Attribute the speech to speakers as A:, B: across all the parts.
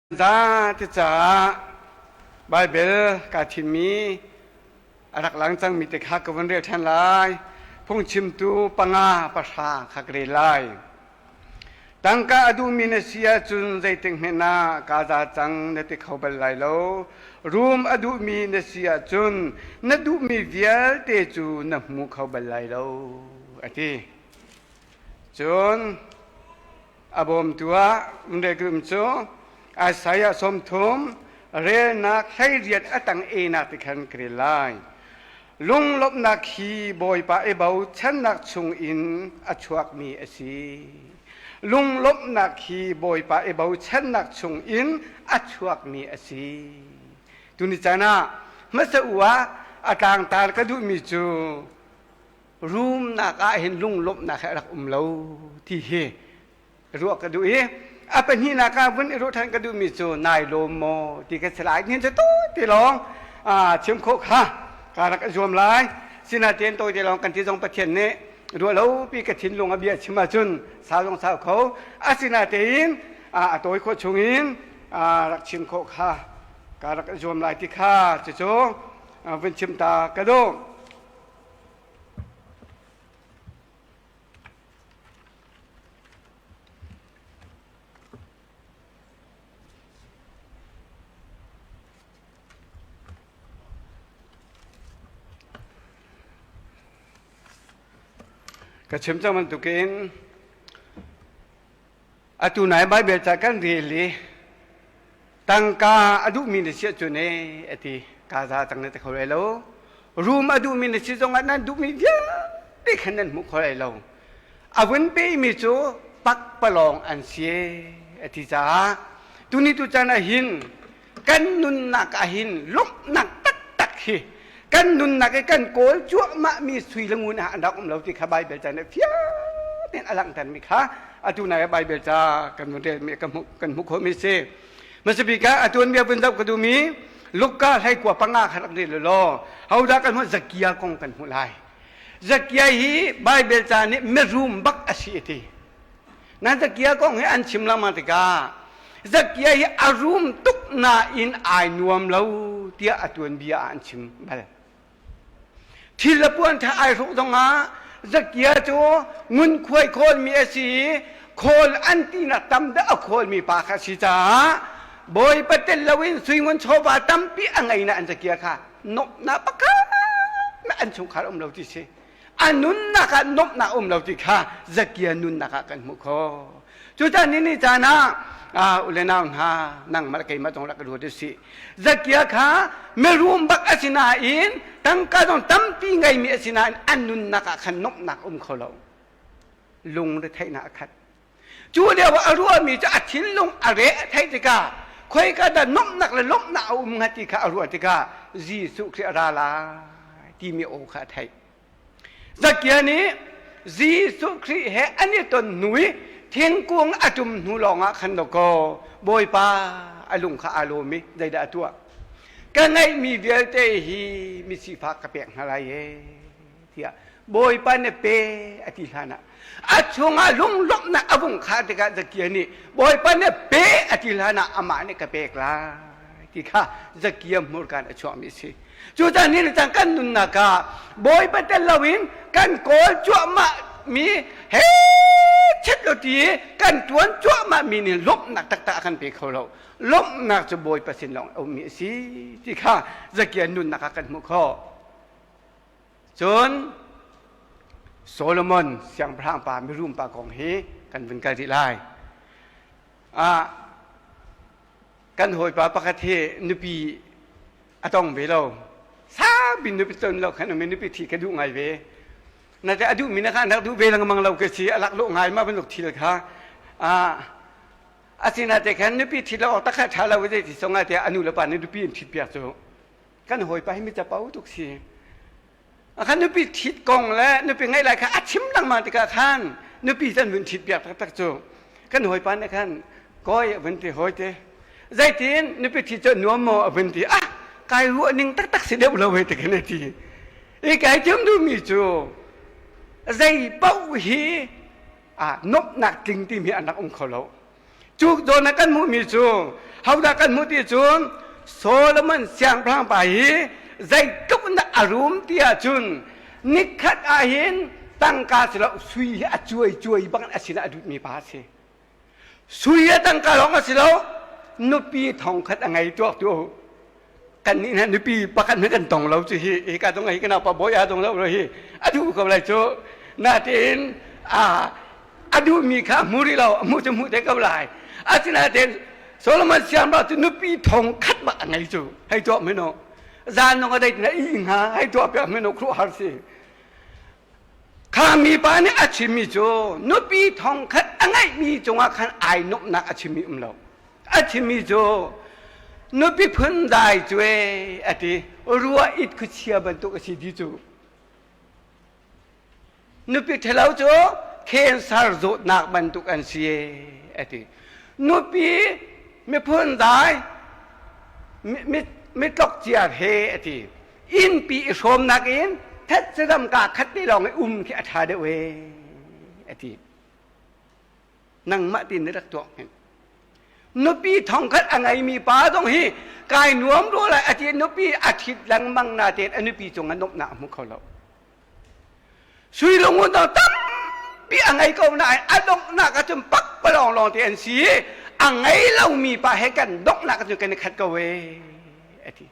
A: Za ti caah Baibal kaa thimmi a rak lang cangmi te kha ka vun rel ṭhan lai. Phungchimtu panga pahra kha ka rel lai. Tangka a duhmi na si ahcun zeitik hmanh ah kaa za cang na ti kho bal lai lo. Rum a duhmi na si ahcun na duhmi vialte cu na hmu kho bal lai lo, a ti. Cun A bawmtu ah Reguim cu Isaiah 30 relnak 18 a tang enak ti khan ka rel lai. Lunglawmhnak hi Bawipa i bochannak chungin a chuakmi a si. Lunglawmhnak hi Bawipa i bochannak chungin a chuakmi a si. Tuni caan ah hmasa u ah a tlangtar ka duhmi cu rumnak ah hin lunglawmhnak he a rak um lo ti hi ruah ka duh i a pahnihnak ah vun i ruah ṭhan ka duhmi cu nai lawm maw ti ka si lai hin cu tu ti lawng chim khawh kha ka rak i zuam lai sinain tawi te lawng kan ti zong Pathian nih ruah lo pi ka thinlung a bia chim ahcun sau zong sau kho asinatein a tawi khawh chungin rak chim khawh kha ka rak i zuam lai ti kha cucu vun chim ta ka duh. Ka chim cang bantukin Atu nai Baibal ca kan rel i tangka a duhmi na si ahcun e a ti ka za cang na ti kho lai lo. Rum a duhmi na si zongah nan duhmi vialte khan nan hmuh kho lai lo. A vun pemi cu pakpalawng an si a ti caah tuni tu caan ah hin kan nunnak ah hin lawmhnak taktak hi kan nunnak i kan kawl cuahmahmi sui le ngun ah an rak um lo ti kha Baibal ca nih fiang tein a langhtermi kha atu nai ah Baibal ca kan vun relmi kan hmuh kan hmuh khawhmi si. Hmasabik ah a tuanbia vun zoh ka duhmi Luka hlei kua panga kha rak rel law hodah kan hmuh Zakia kong kan hmuh lai. Zakia hi Baibal ca nih mirum bak a si a ti. Nan Zakia kong hi an chim lengmang tikah Zakia hi a rum tuk nain ai nuam lo tiah a tuanbia ah an chim bal. Thil le puan tha ai hruk zongah Zakia cu ngunkhuai khawlmi a si i khawl an tinak tam deuh a khawlmi pa kha a si caah Bawipa tel loin sui ngun chawva tampi a ngei na an Zakia kha nomhnak pakhat an chungkhar um lo ti si. A nunnak ah nuamhnak um lo ti kha Zakia nunnak ah kan hmuh khawh. Cucaah ni ni caan ah u le nau hna nangmah le keimah zong rak ruat usih. Zakia kha mirum bak a si nain tangka zong tampi ngeimi a si nain an nunnak ah khan nuamhnak um kho lo. Lungretheihnak a khat. Cu lio ah a ruahmi cu a thinlung a re a theih tikah khoika dah nuamhnak le lawmhnak a um hnga ti kha a ruah tikah Jesuh Khrih a ra lai timi aw kha a theih. Zakia nih Jesuh Khrih he an i ton hnu i thingkung a ṭum hnu lawngah khan dawkaw Bawipa a lung kha aa lawm i zeidah a tuah? Ka ngeihmi vialte hi misifak ka pek hna lai ee tiah Bawipa nih pe a ti hlan ah a chungah lunglawmhnak a vung khah tikah Zakia nih Bawipa nih pe a ti hlan ah amah nih ka pek lai ti kha Zakia hmurka in a chuakmi a si. Cucaah ni le cang kan nunnak ah Bawipa tel loin kan kawl cuahmah mi he chet lo ti kan tuan cuahmah mi nih lawmhnak taktak a kan pe kho lo. Lawmhnak cu Bawipa sin lawng a ummi a si ti kha Zakia nunnak ah kan hmuh khawh. Cun Solomon siangpahrang pa mirum pa kong hi kan vun kal rih lai. Ah, kan hawipa pakhat hi nupi a tong ve lo. Saupi nupi ton lo khan um nupi thi ka duh ngai ve. Na te a duhmi na kha an rak duh ve lengmang lo ka si a lak lawh ngai ma bantuk thil kha. Ah, asina te khan nupi thi lo awk tak kha ṭha lo zei ti song ah te a nu le pa nih nupi in ṭhit piak cu. Kan hawipa hi mi capo tuk si. A khan nupi ṭhit kong le nupi ngeih lai kha a chim lengmang tikah khan nupi can vun ṭhit piak taktak cu kan hawipa nih khan kawi a vun ti hawi te zeitin nupi ṭhit cu nuam maw a vun ti ah kai ruah ning taktak si deuh lo hei ti khan a ti i kai thiam duhmi cu zei paoh hi ah nuamhnak tling timi an rak um kho lo. Cu zawn ah kan hmuhmi cu Hodah kan hmuh ti cun Solomon siangpahrang pa hi zeitluk in dah a rum ti ahcun nikhat ah hin tangka si lo sui hi a cuai cuai bang a sinah a dutmi pa a si. Sui le tangka lawng a si lo nupi thongkhat a ngei tuak tu kan nih hna nupi pakhat hmanh kan tong lo cu hi hi ka dong hi ka naupa bawi a dong lo hi a duh ko lai cu natein a a duhmi kha hmu rih lo hmu cu hmu te ko lai asinain Solomon siangpahrang cu nupi thong khat bak a ngei cu hei tuah mino zan nong a dei na i hnga hei tuah piak mino khruh har si Kha mipa nih a chimmi cu nupi thongkhat a ngeihmi cungah khan ai nuamhnak a chimmi um lo. A chimmi cu nupi phundai cu e a ti rua it khuachia bantuk a si ti cu. Nupi ṭhalo cu cancer zawtnak bantuk an si e a ti. Nupi miphun dai mitlok ciar he a ti. Innpi i hrawmnak in thetse ram kaa khat te lawng i um khi a ṭha deuh ee a ti. Nangmah tin na rak tuak hmenh. Nupi thongkhat a ngeimi pa zong hi kai nuam rua lai a ti nupi a ṭhit lengmang natein a nupi cung ah nuamhnak a hmu kho lo. Sui lungun dang tampi a ngei ko nain a donghnak ahcun pakpalawng lawng te an si i a ngei lomi pa he kan donghnak ahcun kan i khat ko ee a ti.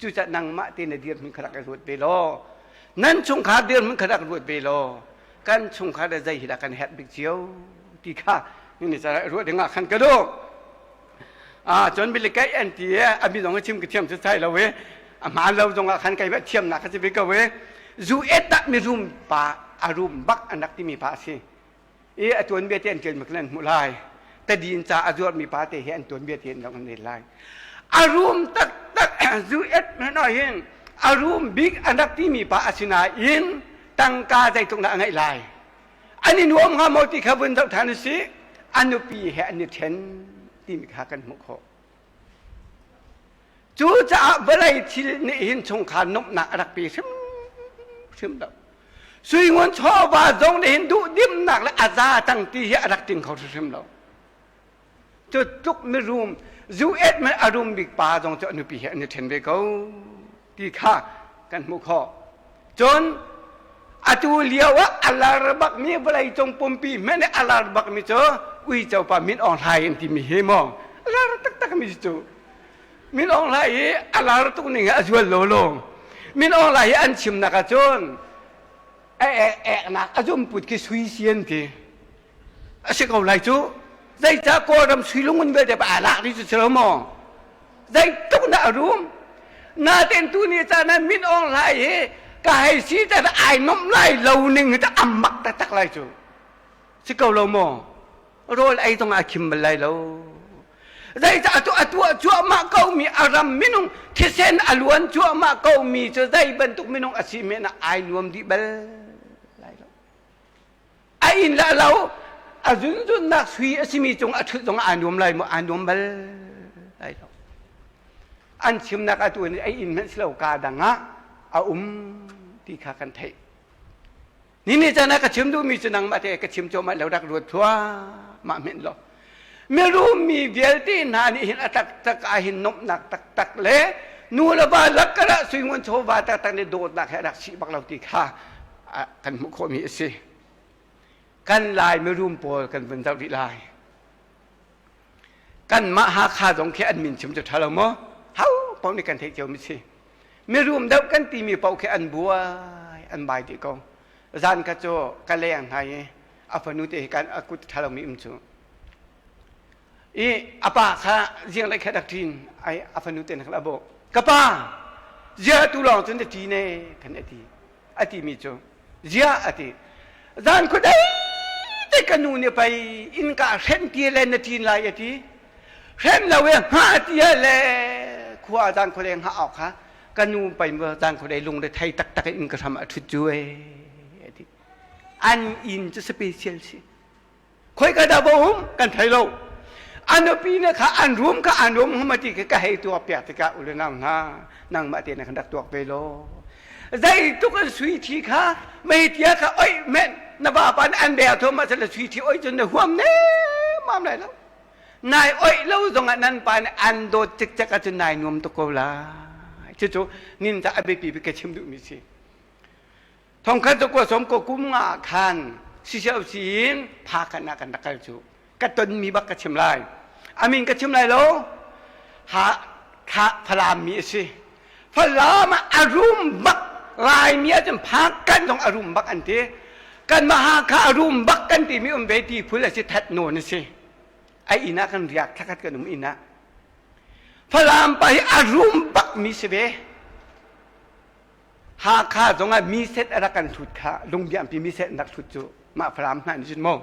A: Cucaah nangmah te na dirhmun kha rak i ruat ve law nan chungkhar dirhmun kha rak ruat ve law kan chungkhar le zei hi dah kan herh bik cio ti kha ni ca ruah ding ah khan ka duh. Ah cun bilikai an ti i a mi zong chim ka thiam cu sai lo i a hmaan lo zong ah khan keimah thiamnak ka si ve ko i zu et dah mirum pa a rum bak an rak timi pa a si. I a tuanbia te an ṭial mi kan hmuh lai. Tadin ca a zuarmi pa te hi an tuanbia te an an rel lai. A rum taktak zu et hmanh hin a rum bik an rak timi pa a si nain tangka zeitluk dah a ngeih lai. An i nuam hnga maw ti kha vun zoh ṭhan usih. A nupi he an i ṭhen timi kha kan hmuh khawh. Cucaah vawlei thil nih hin chungkhar nuamhnak a rak pe hrimhrim lo. Sui ngun chawva zong nih hin duhdimnak le a za cang ti hi a rak ting kho hrimhrim lo. Cu tluk mirum zu et man a rum bik pa zong cu a nupi he an i ṭhen ve ko ti kha kan hmuh khawh. Cun atu lio ah a lar bakmi vawleicung pumpi hmanh a lar bakmi cu uico pa Min Aung Hlaing an timi hi maw a lar taktak mi cu Min Aung Hlaing hi a lar tuk ning a zual lawlaw. Min Aung Hlaing hi an chimnak ahcun a eknak a zumput khi sui si an ti. A si ko lai cu. Zeicah Kawlram sui lungun vialte pa aa lak dih cu si lo maw? Zeitluk dah a rum? Natein tu ni caan ah Min Aung Hlaing hi ka hei si te ai nomh lai lo ning hi ta ammak taktak lai cu. Si ko lo maw? Rawl ei zong a khim bal lai lo. Zeicah atu a tuah cuahmah komi a ram minung thisen a luan cuahmah komi cu zei bantuk minung a si men ah ai nuam dih bal lai lo. A inn le a lo a zunzunnak sui a simi cung a ṭhut zong aa nuam lai maw aa nuam bal lai lo. An chimnak atu in ei inn hmanh si lo ka dang ah a um ti kha kan theih. Ni ni caan ah ka chim duhmi cu nangmah te ka chim cuahmah lo rak ruat thluahmah men law. Mirum mi vialte hna nih hin a taktak ah hin nuamhnak taktak le nu le va lakar ah suingun chawva taktak nih dawtnak he rak sih bak lo ti kha kan hmuh khawhmi a si. Kan Lai mirum pawl kan vun zoh rih lai. Kanmah Hakha zong khi an min chim cu ṭha lo maw? Hau paoh nih kan theih cio mi si. Mirum deuh kan timi paoh khi an buai, an bai dih ko. Zan kha cu ka leng hna i a fanu te hi kan a kut ṭha lomi um cu. I a pa kha zinglei kha rak ṭin ai a fanu te khan a bawh. Ka pa, zia tu lawng cun na ṭi ne kan a ti. A timi cu ziah a ti. Zan khuadei te ka nu nih pei innka hrenh ti le na ṭin lai a ti. Hrenh lo i hngah ti le khua zan khuadei hngah awk kha ka nu pei zan khuadei lungre thei taktak in ka hram a ṭhut cu e a ti. An inn cu special si. Khoi ka dah va um kan thei lo. A nupi ne kha an rum kha an rum hma ti ka hei tuak piak tikah ule nau hna nangmah te na kan rak tuak ve lo. Zeitluk an sui thi kha meitia kha oi men na vapa nih an bel thom ah le sui thi oi cun na huam ne mam lai lo. Nai oih lo zongah nan pa nih an dawt cikcek ahcun nai nuam tuk ko lai. Cucu nin ca a biapi bik ka chim duhmi si. Thongkhat cu kua som ko kum nga ah khan sisio siin phakan ah kan rak kal cu. Ka tonmi bak ka chim lai. Amin ka chim lai lo. Ha kha Falam mi a si. Falam ah a rum bak Laimi ahcun phakan zong a rum bak an ti. Kanmah Hakha a rum bak kan timi um ve ti phul a si that nawn a si. A inn ah kan riak thlakhat kan um inn ah. Falam pa hi a rum bak mi si ve. Hakha zongah mi set a rak kan thut kha lungbiampi mi set an rak thut cu mah Falam hna nih cun maw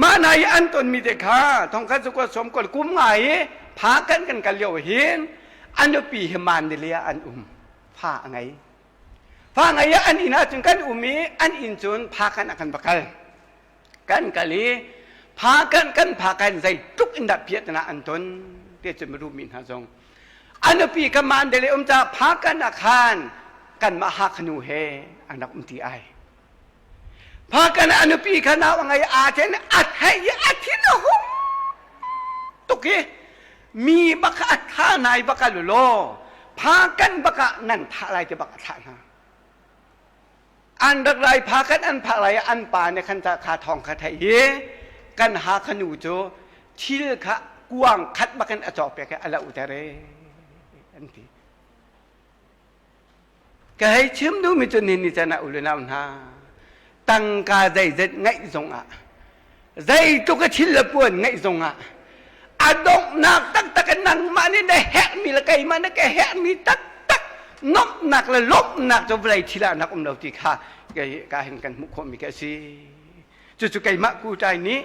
A: mah hna i an tonmi te kha thongkhat cu som kol kum nga i pha kan kan kal lio hin an nupi hi Mandalay ah an um fa a ngei fa ngei ah an inn ah cun kan um i an inn cun pha kan a kan va kal kan kal i pha kan kan pha kan zeitluk in dah piahtana an ton te cu mirum mi hna zong a nupi ka Mandalay um ca pha kan ah khan kanmah Hakha nu he an rak um ti ai pha kan a nupi kha nau a ngei aa then a theih i a thin a hung tuk i mi bak a tha nai bak a law pha kan bak ah nan thah lai te bak a thlah hna An rak lai pha kan an phak lai an pa nih khan kha thawng kha theih i kan ha kha nu cu thil kha kuang khat bakin a cawk pek i a loh ter e an ti. Ka hei chim duhmi cu nihin ni can ah u le nau hna tangka zeizat ngeih zongah zeitluk a thil le puan ngeih zongah a donghnak taktak in nangmah nih na herhmi le keimah nih ka herhmi taktak nuamhnak le lawmhnak cu vawlei thil ah nak um lo ti kha ka hin kan hmuh khawhmi ka si. Cucu keimah kutai nih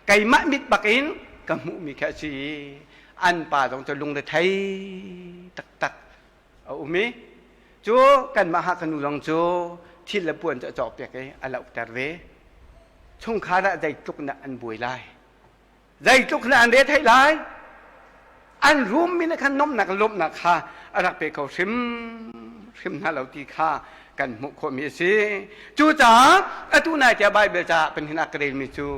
A: keimah mit bakin ka hmuhmi kha a si. An pa zong cu lungrethei taktak a um i cu kanmah Hakha nu zong cu thil le puan cu a cawkpiak i a lohter ve. Chungkhar ah zeitluk na an buai lai. Zeitluk na an re theih lai. An rum mi na khan nomnak lawmhnak kha a rak pe kho hrim hrim hna lo ti kha kan hmuh khawhmi a si. Cucaah atu nai tiah Baibal caah panhin ah ka relmi cu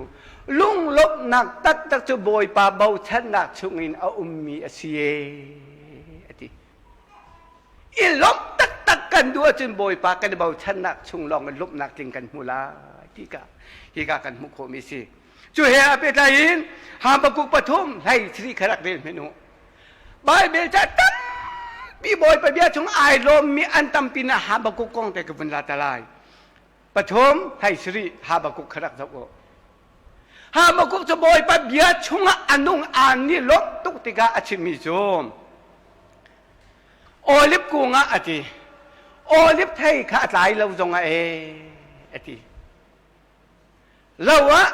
A: lunglawmhnak taktak cu Bawipa bochannak chungin a ummi a si e a ti. I lawmh taktak kan duh ahcun Bawipa kan i bochannak chung lawng in lawmhnak tling kan hmu lai ti ka hika kan hmuh khawhmi a si. Cu he a pehtlai in Habakkuk pathum hlei sri kha rak rel hmenh u. Baibal ca tampi Bawipa bia chung ai lawmmi an tampi na Habakkuk kong te ka vun la ta lai. Pathum hlei sri Habakkuk kha rak zoh u. Habakkuk cu Bawipa bia chungah a nung aan nih lawmh tuk tikah a chimmi cu Olive kung ah a ti. Olive thei kha a tlai lo zongah ee a ti. Lo ah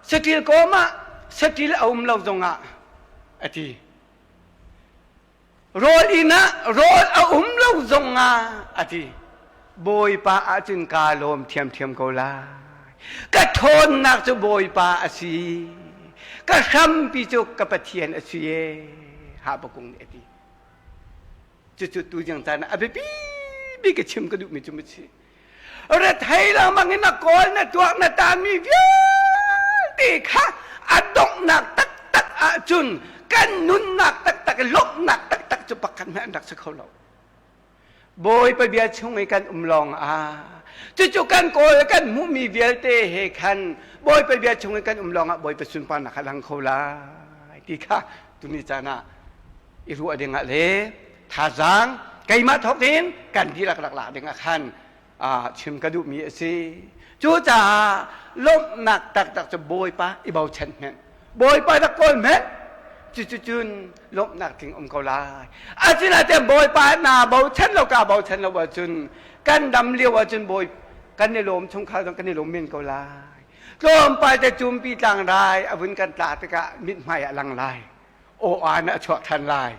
A: saṭil kawm ah saṭil a um lo zongah a ti. Rawl inn ah rawl a um lo zongah a ti. Bawipa ahcun kaa lawm ṭhiamṭhiam ko lai. Ka ṭhawnnak cu Bawipa a si. Ka hrampi cu ka Pathian a si ee. Habakuk nih a ti. Cucu tu jang caan ah a biapi bik ka chim ka duhmi cu ma si. Rethei lengmang in na kawl na tuak na tami vialte kha a donghnak taktak ahcun kan nunnak taktak lawmhnak taktak cu pakhat hmanh an rak si kho lo. Bawipa bia chung i kan um lawng ah cucu kan kawl kan hmuhmi vialte he khan Bawipa bia chung i kan um lawng ah Bawipa sunparnak a lang kho lai ti kha tuni caan ah i ruah ding ah le thazaang keimah thawk in kan dihlak rak lak ding ah khan chim ka duhmi a si. Cucaah lawmhnak taktak cu Bawipa i bochan hmenh. Bawipa rak kawl hmenh. Cucucun lawmhnak tling um ko lai. Asinain Bawipa naa bochan lo ka bochan lo ahcun kan dam lio ahcun Bawi kan i lawm chungkhar zong kan i lawm men ko lai. Tlawmpal te cumpi tlangrai a vun kan tla tikah mithmai ah lang lai. Aw aan a chuak ṭhan lai.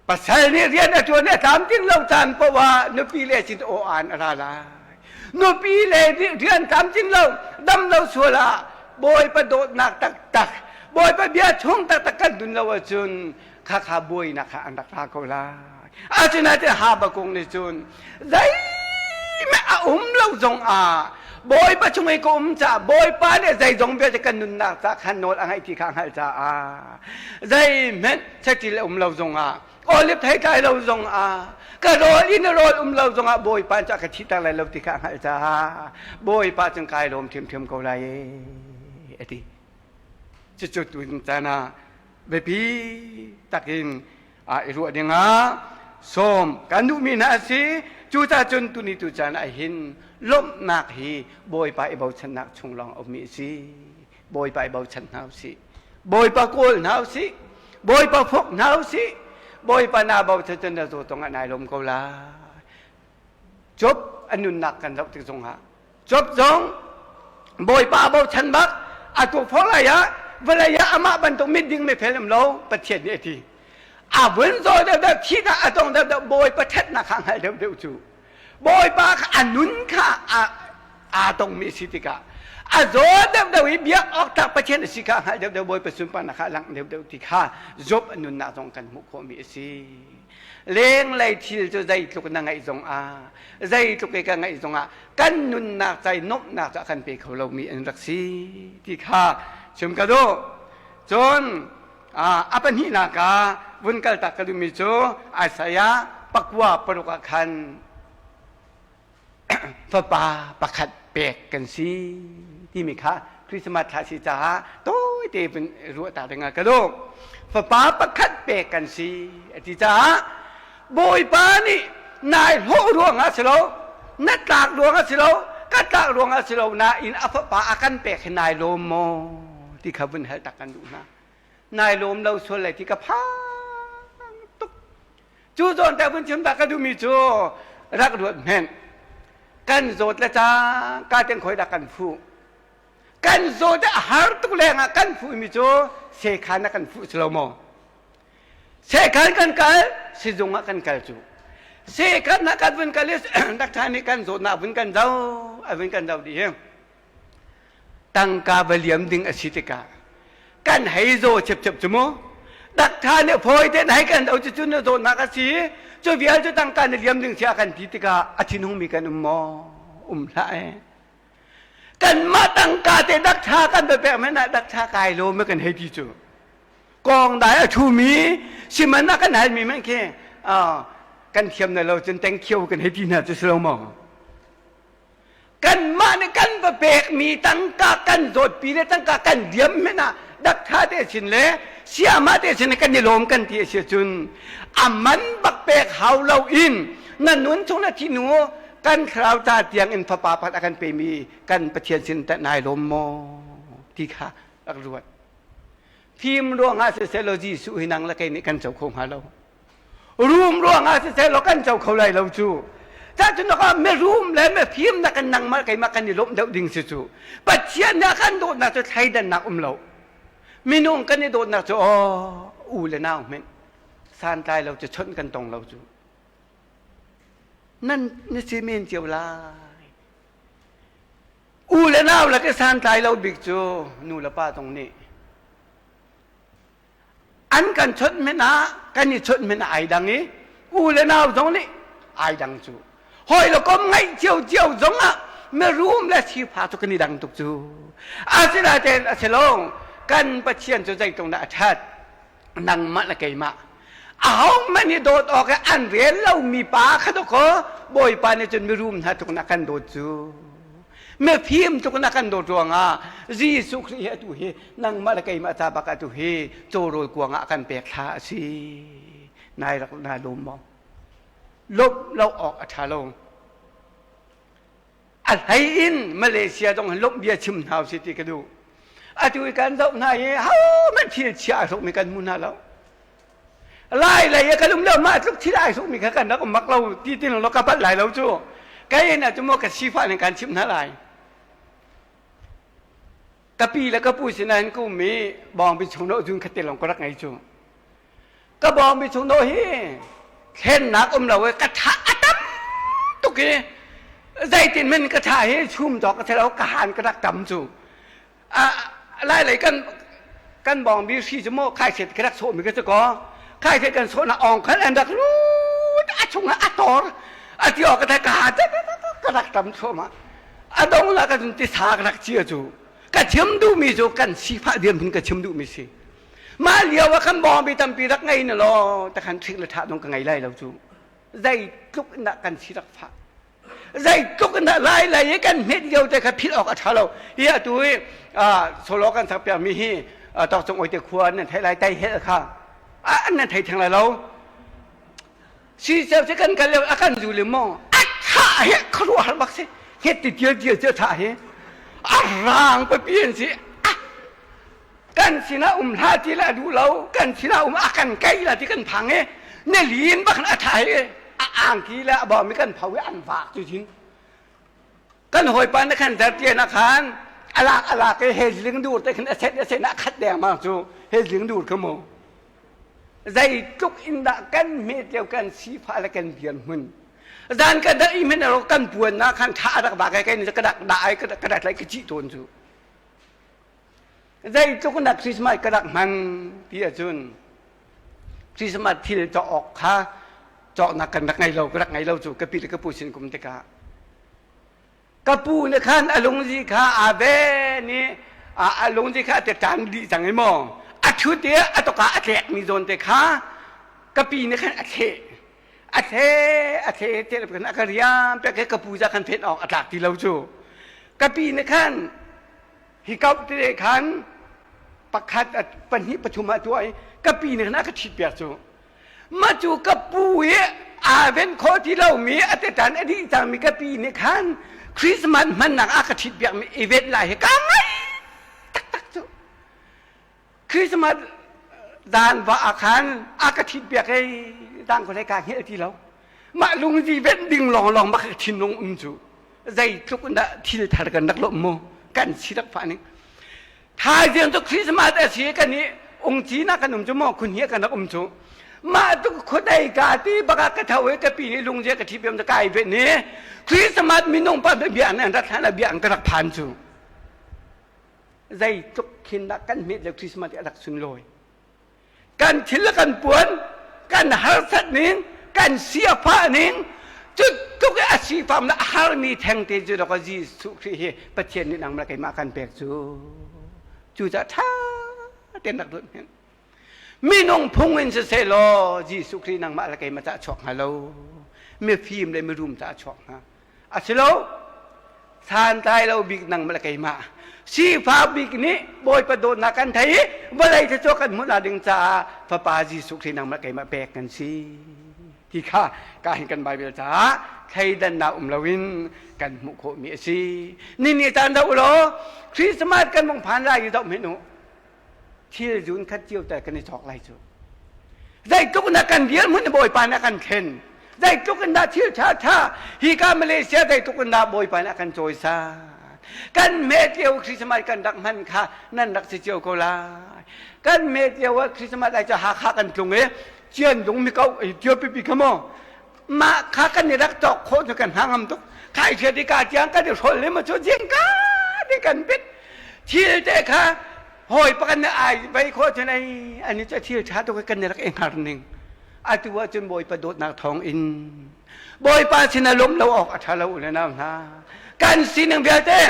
A: Pasal nih rian a ṭuan i a tlamtling lo caan paoh ah nupi le sin aw aan a ra lai. Nupi le nih rian tlamtling lo, dam lo sual ah Bawipa dawtnak taktak, Bawipa bia chung taktak kan dun lo ahcun khakha buainak kha an rak ra ko lai. Asinain Habakuk nih cun zeihmanh a um lo zong ah Bawipa chung i ka um caah Bawipa nih zeizong vialte kan nunnak ca khan nawl a ngeih ti kha a hngalh caah zeihmanh saṭil a um lo zongah olive thei tlai lo zongah ka rawl in rawl um lo zongah Bawipa cu a ka thihter lai lo ti kha a hngalh caah Bawipa cung kai lawm ṭhiamṭhiam ko lai a ti. Cucu tun caan ah biapi takin i ruah dingah sawm kan duhmi hna a si. Cucaah cun tuni tu caan ah hin lawmhnak hi Bawipa i bochannak chung lawng a ummi a si. Bawipa i bochan hna usih. Bawipa kawl hna usih. Bawipa fok hna usih. Bawipa naa bochan cun na zaw tong ah nai lawm ko lai. Job a nunnak kan zoh tik zongah Job zong Bawipa a bochan bak a tukforh lai ah vawlei ah amah bantuk mitding mifel um lo Pathian nih a ti. A vun zaw deuhdeuh thihnak a tong deuhdeuh Bawipa ṭhatnak kha a hngalh deuhdeuh cu. Bawipa kha a nun kha aa tongmi a si tikah a zaw deuhdeuh i biak awk tlak Pathian a si kha a hngalh deuhdeuh Bawipa sunparnak kha a langh deuhdeuh ti kha Job a nunnak zong kan hmuh khawhmi a si. Lenglei thil cu zeitluk na ngeih zongah zeitluk i ka ngeih zongah kan nunnak cai nuamhnak cu a kan pe kho lomi an rak si ti kha chim ka duh. Cun a pahnihnak ah vun kaltak ka duhmi cu Isaiah pakua paruk ah khan fapa pakhat pek kan si timi kha Christmas thla si caah tawite vun ruah ta ding ah ka duh. Fapa pakhat pek kan si a ti caah Bawipa nih nai hlawh ruangah si lo, na tlak ruangah si lo, ka tlak ruangah si lo nain a fapa a kan pek hi nai lawm maw ti kha vun hal tak kan duh hna. Nai lawm lo sual lai ti ka phang tuk. Cu zawn te vun chim ta ka duhmi cu rak ruat hmenh. Kan zawt le cang ka ten khoi dah kan fuh. Kan zawt a har tuk lengah kan fuhmi cu sekhan ah kan fuh si lo maw? Sekhan kan kal, sizung ah kan kal cu. Sekhan ah kan vun kal i doctor nih kan zawtnak vun kan zoh, a vun kan zoh dih hi. Tangka va liam ding a si tikah kan hei zaw chepchep cu mu. Doctor nih fawi tein hei kan zoh cucu na zawtnak a si, cu vial cu tangka na liam ding si a kan ti tikah a thinhungmi kan um maw? Um hlah eh. Kanmah tangka te doctor kan va pek men ah doctor kai lo ma kan hei ti cu. Kong dai a ṭhumi siman a kan halmi man khi kan thiam na lo cun thank you kan hei ti hna cu si lo maw? Kanmah nih kan va pekmi tangka kan zawtpi le tangka kan diam men ah dakṭha te sin le siama te sin kan i lawm kan ti a si cun a man bak pek hau lo in na nun chung na thi hnu kan thlarau ca tiang in fapa pakhat a kan pemi kan Pathian sin tah nai lawm maw ti kha rak ruat. Fim ruangah siseh law Jesuh hi nang le kei nih kan co kho hnga lo. Rum ruangah siseh law kan co kho lai lo cu. Cacun ah mirum le mifim nak kan nangmah keimah kan i lawmh deuh ding si cu. Pathian nih a kan dawtnak cu thleidannak um lo. Minung kan i dawtnak cu aw u le nau hmenh santlai lo cu chawnh kan tong lo cu. Nan na si men cio lai. U le nau lak i santlai lo bik cu nu le pa zong nih an kan chawnh men ah kan i chawnh men ah ai dang i u le nau zong nih ai dang cu hawi le kom ngaih cio cio zong ah mirum le sifak cu kan i dang tuk cu asinain a si lo kan Pathian cu zeitluk dah a ṭhat nangmah le keimah ahohmanh nih dawt awk i an rel lomi pa kha dawkaw Bawipa nih cun mirum hna tluk in a kan dawt cu mifim tluk in a kan dawt ruangah Jesuh Khrih hi atu hi nangmah le keimah ca bak atu hi cawrawl kuang ah a kan pek thla a si nai rak na lawm maw lawmh lo awk a ṭha lo a hlei in Malaysia zong hin lawmh bia chim hna usih ti ka duh atu i kan zoh hna i hohmanh thil chia a hrukmi kan hmu hna lo lai lei i kan um lo mah tluk thil ai hrukmi kha kan rak um bak lo ti tin lo ka palh lai lo cu kai in ah cu maw ka sifah ning kan chimh hna lai ka pi le ka pu sinain ka um i bawngbi chung no zun khat te lawng ka rak ngei cu Ka bawngbi chung dawh hi thlennak um lo i ka tha a tam tuk i zeitin men ka tha hi chum cawk ka lo ka han ka rak tam cu lai lei kan kan bawngbi hri cu maw khaiset ka rak sawh mi ka si ko khaiset kan sawh na ong khan an rak lut a chung ah a tor a ti awk ka ka ha ka rak tam thluahmah. A dong la ka cun tisa ka rak cia cu ka chim duhmi cu kan sifah dirhmun ka chim duhmi si. Mah lio ah kan bawngbi tampi rak ngei na law takhan thik le ṭha dong ka ngei lai lo cu. Zeitluk in dah kan si rak fah. Zeitluk in dah lai lai i kan hmet lio te kha philh awk a ṭha lo. Hi atu i solo kan sak piakmi hi tawkcung oite khua nan theih lai tai hel kha nan thei theng lai lo. Sisel cu kan kal lio a kan zu le maw a tha he khuaruahhar bak si het ti tial tial cu tha he a rang papi an si kan sinah um hlah ti le a duh lo kan sinah um a kan kai la ti kan phang e ne lin bak a tha he a angki le a bawm i kan pho i an vak cu chin kan hawipa na khan zartian ah khan alak alak e he ling dur te khan a set a set a khat deng ma cu he ling dur kha mu Zeitluk in dah kan hmet lio kan sifah le kan dirhmun. Zan ka dah i men ro kan puan na khan tha rak ba kai kai ni ka dak da ai ka dak lai ka chi tawn cu. Zeitluk in dah Christmas ka rak hman ti ahcun Christmas thil cawk awk kha cawknak kan rak ngei lo ka rak ngei lo cu ka pi le ka pu sin kum tikah ka pu nih khan a lungzi kha aa ven i a lungzi kha a ṭan dih cang i maw a ṭhut i a tawka a tlekmi zawn te kha ka pi nih khan a thleh a thleh a thleh te khan a ka riam pek i ka pu za khan phen awk a tlak ti lo cu ka pi nih khan hi kau te khan pakhat pahnih pathum ah tuah i ka pi nih khan a ka ṭhit piak cu Mah cu ka pu i aa ven khawh ti lomi a tetan a dih cangmi ka pi nih khan Christmas hmannak a ka ṭhitpiakmi event lai hi kaa ngaih taktak cu. Christmas zan va ah khan a ka ṭhitpiak i dang ko hlei kaa hngilh ti lo. Mah lungzi venh ding lawnglawng bak ka thinlung um cu. Zeitluk in dah thil thar kan rak lawmh mu kan si rak fah ning. Thaizing cu Christmas a si kan i ungci na kan um cu maw khun hi kan rak um cu. Mah tu khuadei ka ti baka ka tho i ka pi nih lungzia ka thi biam kai ve ni Christmas minung pa bia an rat hlan bia an ka rak phan cu. Zeitluk khin dah kan hmet le Christmas a rak sunlawi. Kan thil le kan puan kan harsat ning kan siafah ning cu tluk i a sifam le a harmi thengte cu dawk Jesuh Khrih hi Pathian nih nangmah keimah kan pek cu cucaah ṭha tein rak ruat hmanh minung phung in siseh law Jesuh Khrih nangmah le keimah caah chuak hnga lo mifim le mirum caah chuak hnga A si lo. Santlai lo bik nangmah le keimah. Sifak bik nih Bawipa dawtnak kan thei i vawlei thluachuah kan hmuhnak ding caah Fapa Jesuh Khrih nangmah keimah pek kan si. Ti kha ka hin kan Bible caah thleidannak um loin kan hmuh khawhmi a si. Nini caan zoh law Christmas kan vung phan lai i zoh hmenh u. Thil zun khat cio te kan i cawk lai cu. Zeitluk na kan dirhmun Bawipa nih a kan thlen. Zeitluk in dah thil ṭha ṭha hi ka Malaysia zeitluk in dah Bawipa nih a kan cawisan. Kan hmet lio Christmas kan rak hman kha nan rak si cio ko lai. Kan hmet lio ah Christmas ai cu Hakha kan tlung i Ciandung mi ko cio pipi kha maw mah kha kan i rak cawk khawh cu kan hna ngam tuk khai sia ti ka tiang kan i hrol le ma cu jing ka ti kan pit thil te kha hawi pakan ne ai vai khawh cun ai ani cu thil ṭha tuk kan i rak i hngar ning atu ah cun bawipa dawtnak thawng in bawipa sin a lawm lo awk a ṭha lo u le nau hna kan sining vialte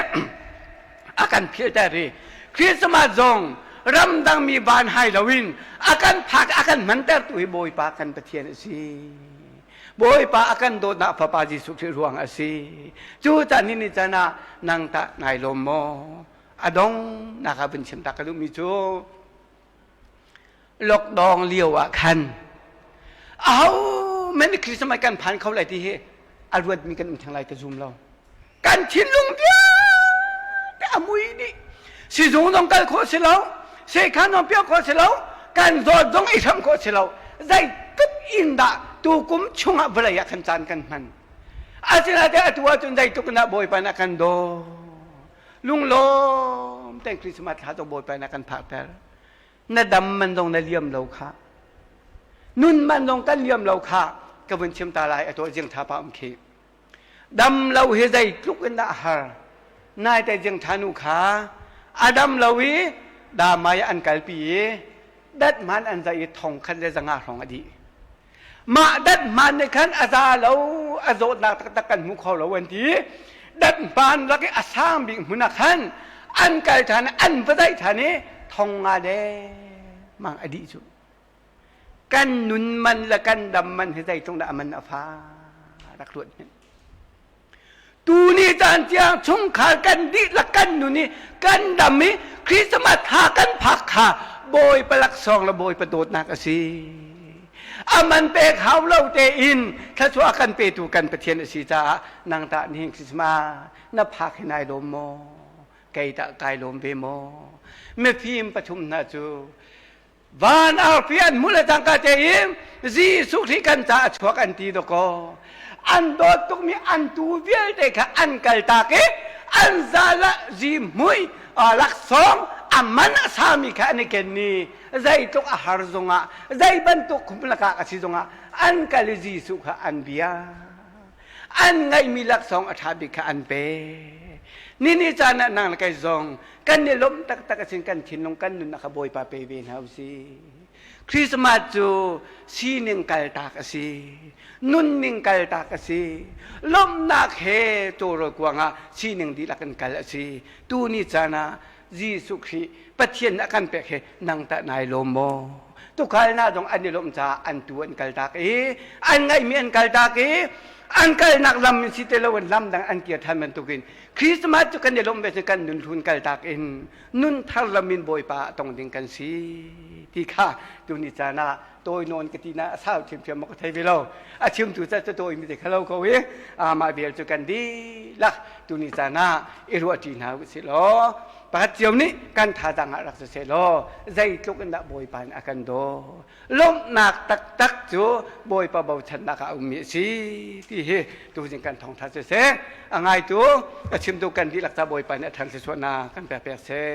A: a kan philter i Christmas zong ramdang mi van hai loin a kan phak a kan hmantertu hi Bawipa kan Pathian a si. Bawipa a kan dawtnak Fapa Jesuh Khrih ruang a si. Cu caan ni ni caan ah nang tah nai lawm maw? A dong nak ah vun chim ta ka duhmi cu lockdown lio ah khan aho men Christmas kan phan kho lai ti hi a ruatmi kan um theng lai ka zum lo kan thinlung vialte a mui dih sizung zong kal khawh si lo sekhan zong piah khawh si lo kan zawt zong i hram khawh si lo zeitluk in dah tukum chungah vawlei ah khan caan kan hman asinain atu ahcun zeitluk in dah Bawipa nih a kan daw lunglawm tein Christmas thla cu Bawipa nih a kan phakter na dam man zong na liam lo kha nun man zong kan liam lo kha ka vun chim ta lai a jing tha pa um khi dam lo hi zeitluk in dah har nai te jing tha nu kha a dam lo i damai an kalpi i dat man an zai i thong khat le zanga hrawng a dih mah dat man nih khan a za lo a zawtnak taktak kan hmu kho lo an ti. Dat hmaan lak i a sang bik hmun ah khan an kal ṭhan an va daih ṭhan i thong nga dengmang a dih cu. Kan nun man le kan dam man hi zeitluk dah a man a fa rak ruat hmanh. Tuni caan tiang chungkhar kan dihlak kan nun i kan dam i Christmas tha kan phak kha Bawipa laksawng le Bawipa dawtnak a si. A man pek hau lo tein thluachuah kan petu kan Pathian a si caah nang tah nihin Christmas na phak hi nai lawm maw? Kei tah kai lawm ve maw? Mifim pathum hna cu van arfi an hmuh le cangka tein Jesuh Khrih kan ca a chuak an ti dawkaw an dawt tukmi an tu vialte kha an kaltak i an zal ah zihmui laksawng a man a sami kha an i ken ni zeitluk a har zongah zei bantuk khum lakah a si zongah an kal i Jesuh kha an bia an ngeihmi laksawng a ṭha bik kha an pe nini caan ah nang le kei zong kan i lawmh taktak asin kan thinlung kan nunnak kha Bawipa pe ve hna usih. Christmas cu sining kaltak a si, nunning kaltak a si, lawmhnak he tawrawl kuang ah sining dihlak in kal a si. Tuni caan ah Jesuh Khrih Pathian a kan pek he nang tah nai lawm maw? Tukhal hna zong an i lawmh caah an tu an kaltak i an ngaihmi an kaltak i an kalnak lam in si te lo in lam dang an kir ṭhan bantukin Christmas cu kan i lawmh ve cu kan nun hlun kaltak in nun thar lam in Bawipa a tong ding kan si ti kha tuni caan ah tawi nawn ka ti na a sau thiamthiam ma ka thei ve lo a chimtu ca cu tawi mi te khalo ko i amah bel cu kan dihlak tuni caan ah i ruah ṭi hna usih law pakhat cio nih kan thazaang ah rak si seh law zeitluk in dah Bawipa nih a kan daw lawmhnak taktak cu Bawipa bochannak ah a ummi a si ti hi tuzing kan thawngtha cu seh a ngaitu a chimtu kan dihlak ca Bawipa nih a ṭhan thluachuahnak kan pek pek seh.